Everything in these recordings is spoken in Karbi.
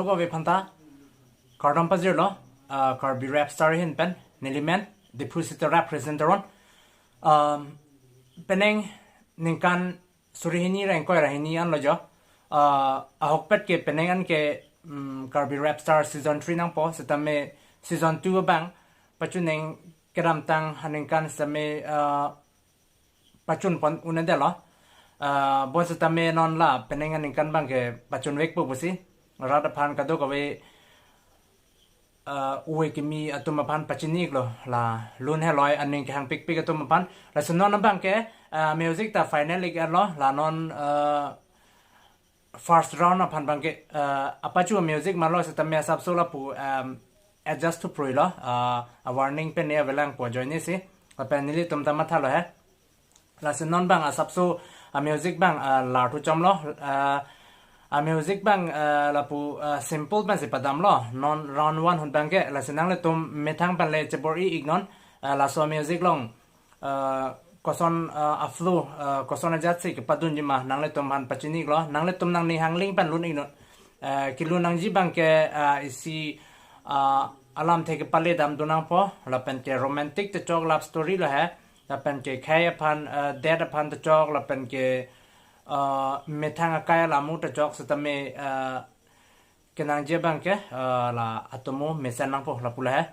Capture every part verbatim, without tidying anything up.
Kave phanta, kardom pajirlo, ah, Karbi Rap Star ahin pen, neli men, Diphu City Rap Presenter on. Um, penang ningkan suri hini ra ingkoi ra hini anlo jo. Ah, ahokpet ke penang an ke, um, Karbi Rap Star season three nangpo, setame season two abang, pachunang kedamtang aningkan setame, ah, pachun pon un-edetlo. Ah, bonsetame non la penang aningkan abang ke pachunvekpo pusi. Rat aphan kadokave, ah, ove kimi atum aphan pachini-iklo, la lun heloi aning kehangpikpik atum aphan. Lasi non abang ke, ah, music ta final-iklo, la non, ah, first round aphan abang ke, ah, apachu music malo setame asapso lapu, um, adjust thu pruilo, ah, a warning pen ne avelang pu ajoine si, lapen nelitum ta mathalo he. Lasi non abang asapso a music abang, ah, lar thu chomlo, ah, a music abang, ah, lapu, ah, simple pensi padamlo, non round one ahut abang ke, lasi nanglitum methang pen le chebor-i-iknon, ah, laso music along, ah, koson, ah, a flow, ah, koson ajat si kepadunji ma nanglitum aphan pachini-iklo, nanglitum nangning hangling pen lun-iknon. Ah, kelun nangji abang ke, ah, isi, ah, alamthe kepale damdun nangpo, lapen ke romantic ta chok, love story lo he, lapen ke khei aphan, ah, det aphan ta chok, lapen ke, ah, methang akai alam ta chok, setame, ah, kenangji abang ke, ah, la atomo mesen nangpo, lapu lo he.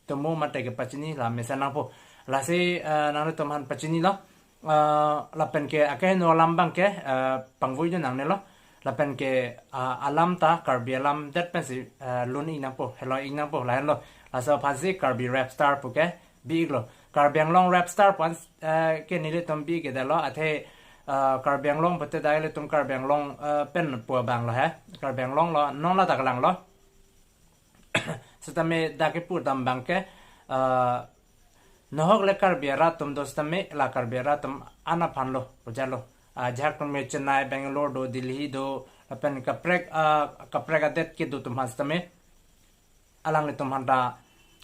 Tomo mate kepachini la mesen nangpo. Lasi, ah, nanglitum aphan pachinilo. Ah, lapen ke akeheno alam abang ke, ah, pangvoidun nangnelo. Lapen ke, ah, alam ta Karbi alam det pensi, ah, lun-ik nangpo, heloi-ik nangpo, lahenlo. Laso aphansi Karbi Rap Star pu kebi-iklo. Karbi Anglong Rap Star pu an, ah, ke nelitum bi-ik-edetlo, athe, ah, Karbi Anglong pute dak ilitum Karbi Anglong, ah, pen pu abang lo he. Karbi Anglong lo, non ladak lang lo. Setame dak kepu dam abang ke, ah, nohok le Karbi arat atum do setame la Karbi arat atum an aphan lo, pu jalo. Ah, jahak atum ke Chennai, Bangalore do, Delhi do, lapen kaprek, ah, kaprek adet kedo atum aphan setame alanglitum aphan ta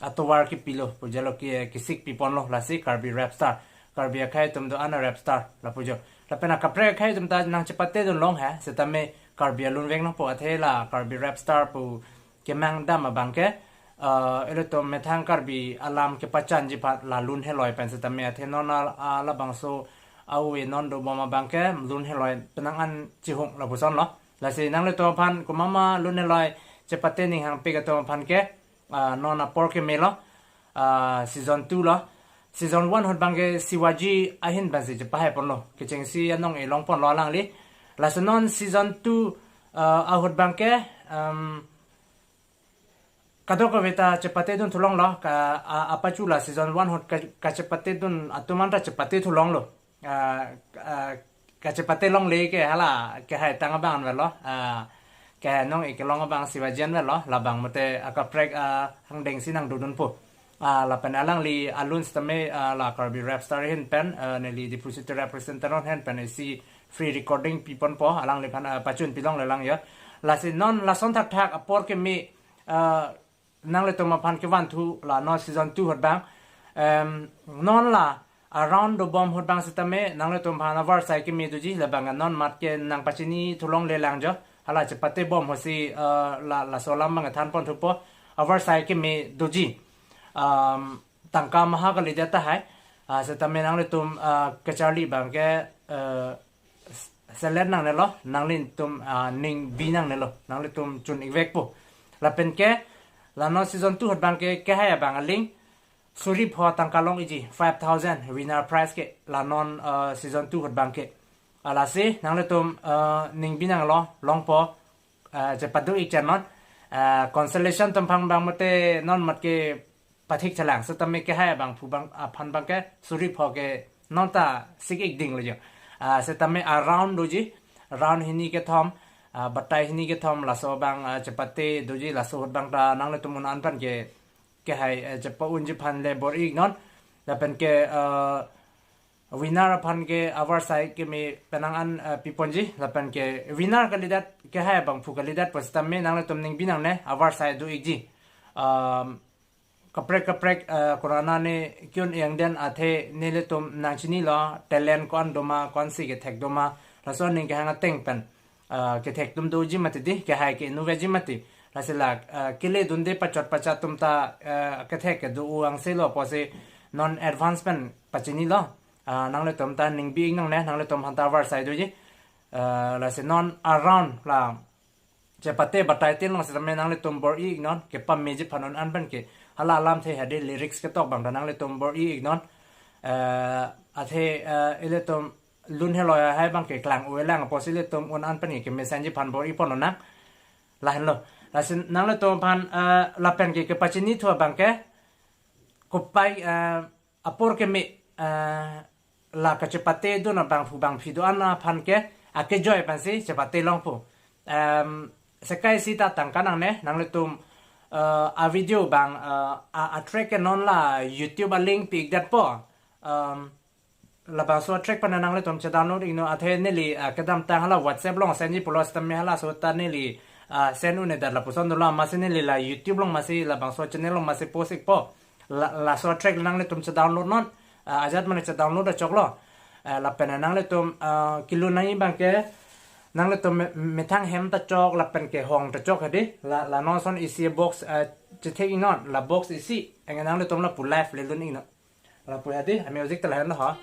atovar kepilo, pu jalo, ke kesik piponlo, lasi Karbi Rap Star. Karbi akhei atum do an a Rap Star, lapu jo. Lapen akaprek akhei atum ta nangchepatedun long he, setame Karbi alun vek nangpo, athe la Karbi Rap Star pu kemang dam abang ke, eh, ilitum methang Karbi alam kepachanji aphan la lun heloi pen setame, athe non a, a labangso a-ove non dobom abang ke lun heloi penang an chihung lapuson lo. Lasi nanglitum aphan komat ma lun heloi chepate ning hangpik atum aphan ke, ah, non apor kemelo, ah, season two lo. Season one ahut abang ke Shivaji ahin pensi chepahai ponlo. Kechengsi anong-e long ponlo alangli. Lasi non season two, ah, ahut abang ke, em, kadokave ta chepatedun thulonglo, ka, a, apachu la season one ahut ka, kachepatedun atum an ta chepate thulonglo. Ah, ah, kachepate longle ke hala kehai tang abang anvetlo. Ah, kehai anong-e kelong abang Shivaji anvetlo. Labang mate akaprek, ah, angdeng si nangdodunpo. Ah, lapen alangli alun setame, ah, la Karbi Rap Star ahin pen, ah, neli Diphu City Rap Presenter on ahin pen isi free recording piponpo, alangliphan, ah, pachun pilongle lang ya. Lasi non lason thakthak apor keme, ah, nanglitum aphan kevanthu la non season two ahut abang. Em, non la a round dobom ahut abang setame nanglitum aphan avarsai keme doji, labang non mat ke nangpachini thulongle lang jo. Hala chepatebom ahutsi, eh, la, laso alam abang than ponthupo, avarsai keme doji. Em, tangka maha kalidet tahai. Ah, setame nanglitum, ah, kacharli abang ke, eh, selet nangnelo, nanglitum, ah, ning bi nangnelo, nanglitum chun-ikvekpo. Lapen ke, la non season two ahut abang ke, kehai abang aling, suri pho tangka long-ikji, five thousand winner prize ke, la non, ah, season two ahut abang ke. Ah, lasi, nanglitum, ah, ning bi nanglo, longpo, ah, chepado-ik chan non, ah, consolation atum aphan abang mate non mat ke pathik chelang, setame kehai abangphu abang, aphan abang ke suri pho ke non ta sik-ik dinglo jo. Ah, setame a round doji, round hini kethom, ah, batai hini kethom, laso abang, ah, chepate doji, laso ahut abang ta nanglitum un an aphan ke, kehai, eh, chepa-unji aphan le bor-iknon, lapen ke, eh, winner aphan ke avarsai keme penang an, eh, piponji, lapen ke winner kalidet, kehai abangphu kalidet pu setame nanglitum ning bi nangne, avarsai do-ikji. Um, kaprek kaprek, eh, konat ne ke-un angdeng athe nelitum nangchinilo, talent ko-an doma, ko-ansi kethek doma, laso aning kehang ateng pen, eh, kethek atum doji mati di, kehai ke inutvet ji mati. Lasi la, eh, kele dunde pachot pachat atum ta, eh, kethek kedo-o angse lo pusi non advance pen pachinilo. Ah, nanglitum ta ningbi-ik nangne, nanglitum aphan ta avarsai doji. Eh, lasi non a-round la chepate batai tin long sitame nanglitum bor-i-ik non, kepameji aphan un-an pen ke hala alamthe hadi lyrics ketok abang ta nanglitum bor-i-ik non. Eh, athe, eh, ilitum lun helo hai abang ke klang-o-e lang pusi ilitum un-an pen ke mesenji aphan bor-i pon nang. Lahenlo. Lasi nanglitum aphan, eh, lapen ke kepachinithu abang ke kopai, eh, apor keme, eh, la kachepate dun abangphu bangphi do-an aphan ke akejoi pensi chepate longpo. Em, sekai sita tangka nangne, nanglitum, eh, a-video abang, eh, a, a-track ke non la YouTube a-link pi-ik detpo. Em, labangso a-track pen nanglitum che-download-ik non, athe neli, eh, kedamtang hala WhatsApp along send-ji pulo sitame halaso ta neli, eh, send un-edet lapuson dolo, amatsi neli la YouTube along amatsi labangso channel along amatsi post-ikpo. La, laso a-track nanglitum che-download non. Ah, ajat mane che-download achoklo. Ah, lapen nanglitum, ah, kelun nangji abang ke nanglitum me-, methang hem ta chok lapen ke hong ta chok hadi. La, la non ason isi box, ah, chethek-ik non, la box isi. Anke nanglitum lapu live le lun-ik non. Lapu hadi, a-music ta lahenlo ho.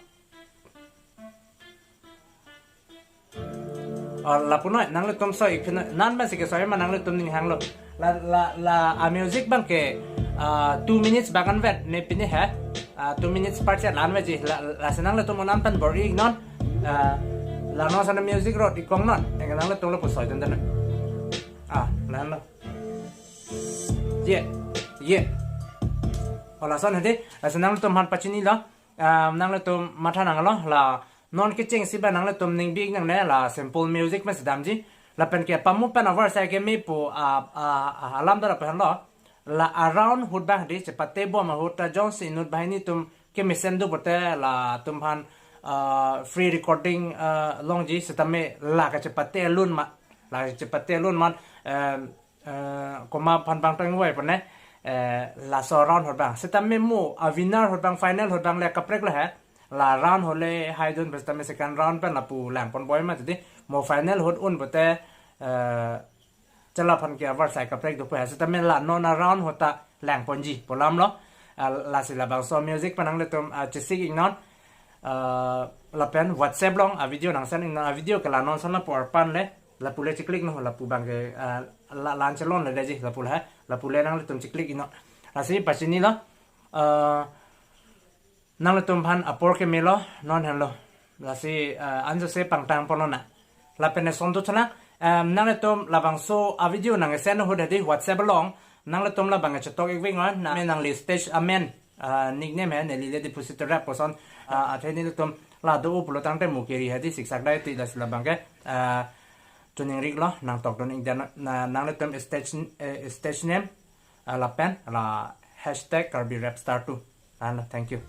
Oh, lapu noi, nanglitum soi-ik phi noi, non pensi kesoi ma nanglitum ning hanglo. La, la, la, a-music abang ke, ah, two minutes abang anvet ne pine he. Ah, two minutes apar chet la-anvetji, la, lasi nanglitum un-an pen bor-i-ik non. Ah, la non ason a-music rot-ik kong non. Anke nanglitum lapu soi tenten noi. Ah, lahenlo. Ye, ye. Oh, lason hadi, lasi nanglitum aphan pachinilo. Ah, nanglitum matha nanglo, la non kechengsi abang nanglitum ningbi-ik nangne, la simple music pensi damji. Lapen ke pamu pen avarsai keme pu, ah, ah, ah, alam ta lapu henlo. La a-round ahut abang hadi chepate bom ahut ta jongsi inut banghini atum kemesen do pulote latum aphan, ah, free recording, ah, longji sitame la kachepate alun ma, la kachepate alun ma, em, eh, komat aphan abang tangvai pon ne, eh, laso round ahut abang. Sitame mo, a-winner ahut abang, final ahut abang le kaprek lo he. La round ahut le haidun pen sitame second round pen lapu lang pon boi ma tadi. Mo final ahut un pulote, eh, chala aphan ke avarsai kaprek dopo he. Sitame la non a-round ahut ta lang ponji pu alam lo. Ah, lasi labangso music pen nanglitum, ah, chesik-ik non. Ah, lapen WhatsApp along a-video nang send-ik non, a-video ke la non ason lapu arpan le. Lapu le checlick non, lapu abang ke, ah, la, la-an chelonledetji, lapu le, lapu le nanglitum checlick-ik non. Lasi pachinilo, ah, nanglitum aphan apor kemelo, non henlo. Lasi, ah, anjose pangtang pon nang. Lapen eson tu chana, em, nanglitum labangso a-video nang send ahut hadi WhatsApp along, nanglitum labang chetok-ik ving non, na me nangli stage amen, ah, nickname he, neli le Depository Rap puson, ah, athe nelitum la do-o pulo tangte mo keri hadi siksak dai ti, lasi labang ke, ah, tuning rik lo, nangtok dun-ik den, na, nanglitum stage, eh, stage name, ah, lapen, la hashtag Karbi Rap Star two. Ano, thank you.